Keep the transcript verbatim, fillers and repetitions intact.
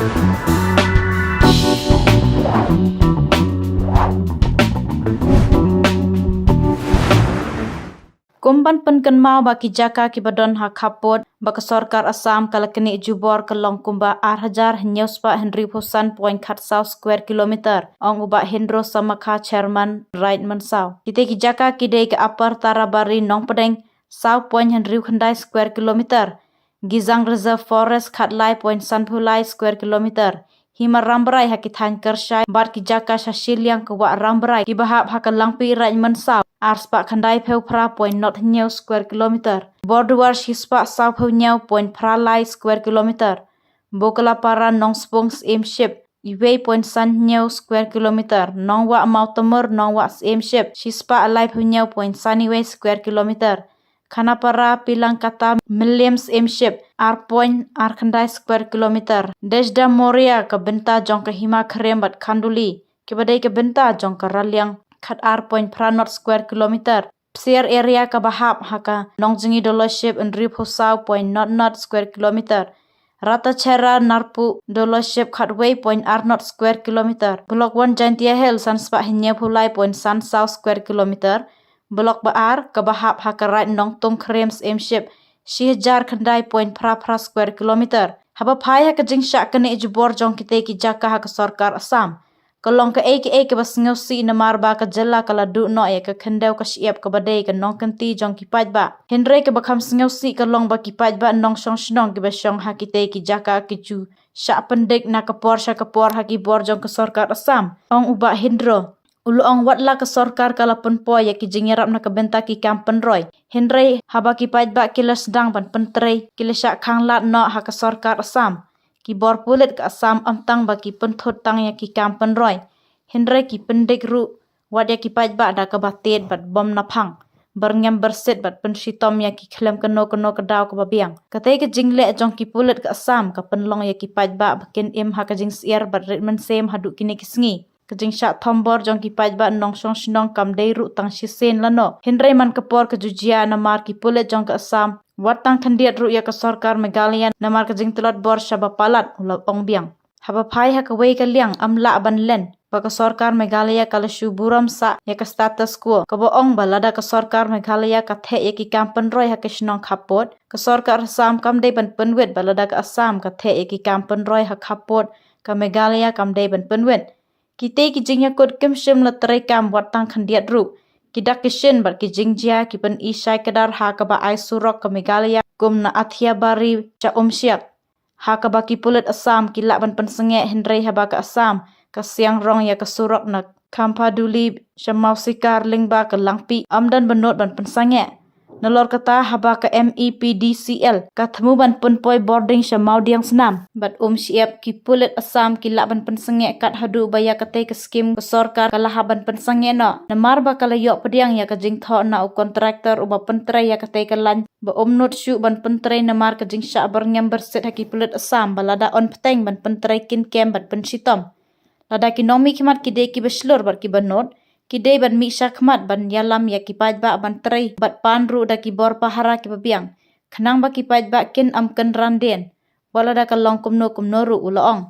Kum ban pynkynmaw ba ki jaka kiba don ha khappud ba ka sorkar Assam ka la knieh jubor ka long kumba ar hajar hynñiew spah hynriewphew san point khatsaw square kilometer, ong u Bah Hindro Samakha, Chairman Raid Mynsaw. Kitei ki jaka ki dei ka Upper Tarabari Nongpdeng, saw point hynriew khyndai square kilometer, Gizang Reserve Forest, khatlai point sanphew lai square kilometer, Hima Rambrai ha ki thaiñ Kyrshai bad ki jaka sha shiliang ka Wah Rambrai kiba hap ha ka Langpih Raid Mynsaw, ar spah khyndaiphew phra point nod hynñiew square kilometer, Borduar shi spah sawphew hynñiew point phra lai square kilometer, Bokalapara Nongspung Syiemship, wei point san hynñiew square kilometer, Nongwah Mawtamur Nongwah Syiemship, shi spah laiphew hynñiew point san wei square kilometer, Khanapara Pilangkata Mylliem Syiemship, ar point ar khyndai square kilometer, Dejda Moria ka bynta jong ka Hima Khrem bad Khanduli, kiba dei ka bynta jong ka Raliang, khatar point phra nod square kilometer, Psiar area kaba hap ha ka Nongjngi Dolloship, hynriewphew saw point nod nod square kilometer, Ratachera Narpuh Dolloship, khatwei point ar nod square kilometer, Block One Jaintia Hills, san spah hynñiewphew lai point san saw square kilometer, Block ba ar kaba hap ha ka Raid Nongtung Khrem Syiemship, shi hajar khyndai point phra phra square kilometer. Haba phai ha ka jingshah knieh jubor jong kitei ki jaka ha ka sorkar Assam, ka long kaei kaei kaba sngewsih namar ba ka jylla ka la duh noh ïa ka khyndew ka shyiap kaba dei ka nongkynti jong ki paidbah. Hynrei kaba kham sngewsih ka long ba ki paidbah nongshong shnong kiba shong ha kitei ki jaka ki ju shah pyndik na ka por sha ka por ha ki bor jong ka sorkar Assam, ong u Bah Hindro. U la ong, watla ka sorkar ka la pynpoi ïa ki jingïarap na ka bynta ki kam pynroi, hynrei haba ki paidbah ki la sdang ban pyntrei, ki la shah khanglad noh ha ka sorkar Assam. Ki bor pulit ka Assam ym tang ba ki pynthut tang ïa ki kam pynroi, hynrei ki pyndik ruh wat ïa ki paidbah da kaba tied bad bym naphang, byrngem byrsit bad pynshitom ïa ki khlem kano kano ka daw kaba biang. Katei ka jingleh jong ki pulit ka Assam ka pynlong ïa ki paidbah ba kin im ha ka jingsyiar bad rit mynsiem haduh kine ki sngi. Ka jingshah thombor jong ki paidbah nongshong shnong kam dei ruh tang shisien lano, hynrei man ka por ka ju jia namar ki pulit jong ka Assam wat tang khyndiat ruh ïa ka sorkar Meghalaya namar ka jingtlot bor sha ba palat, u la ong biang. Haba phai ha kawei ka liang, ym lah ban len ba ka sorkar Meghalaya ka la shu burom sah ïa ka status quo, kaba ong ba lada ka sorkar Meghalaya ka theh ïa ki kam pynroi ha ki shnong khappud, ka sorkar Assam kam dei ban pynwit, ba lada ka Assam ka theh ïa ki kam pynroi ha khappud, ka Meghalaya kam dei ban pynwit. Kitei ki jingïakut kim shym la treikam wat tang khyndiat ruh. Ki dak ki shin bad ki jingjia ki pyni shai kdar ha kaba ai surok ka Meghalaya kum na Athiabari sha Umshiap, ha kaba ki pulit Assam ki lah ban pynsangeh, hynrei haba ka Assam ka siang rong ïa ka surok na Khampaduli sha Mawsikar lyngba ka Langpih, ym don ba nud ban pynsangeh. Nalor kata, haba ka M E P D C L ka thmu ban pynpoi bording sha Mawdiangsnam bad Umshiap, ki pulit Assam ki lah ban pynsangeh kat haduh ba ïa katei ka skim ka sorkar ka la hap ban pynsangeh noh, namar ba ka la ïoh pdiang ïa ka jingthoh na u kontraktor uba pyntrei ïa katei ka lain ba um nud shuh ban pyntrei namar ka jingshah byrngem byrsit ha ki pulit Assam ba lada yn bteng ban pyntrei kin kem bad pynshitom. Lada ki nongmihkhmat ki dei kiba shlur bad kiba nud, ki dei ban mih shakhmat ban ïalam ïa ki paidbah ban trei bad pan ruh da ki bor pahara kiba biang, khnang ba ki paidbah kin ym kynran dien, wat lada ka long kumno kumno ruh, u la ong.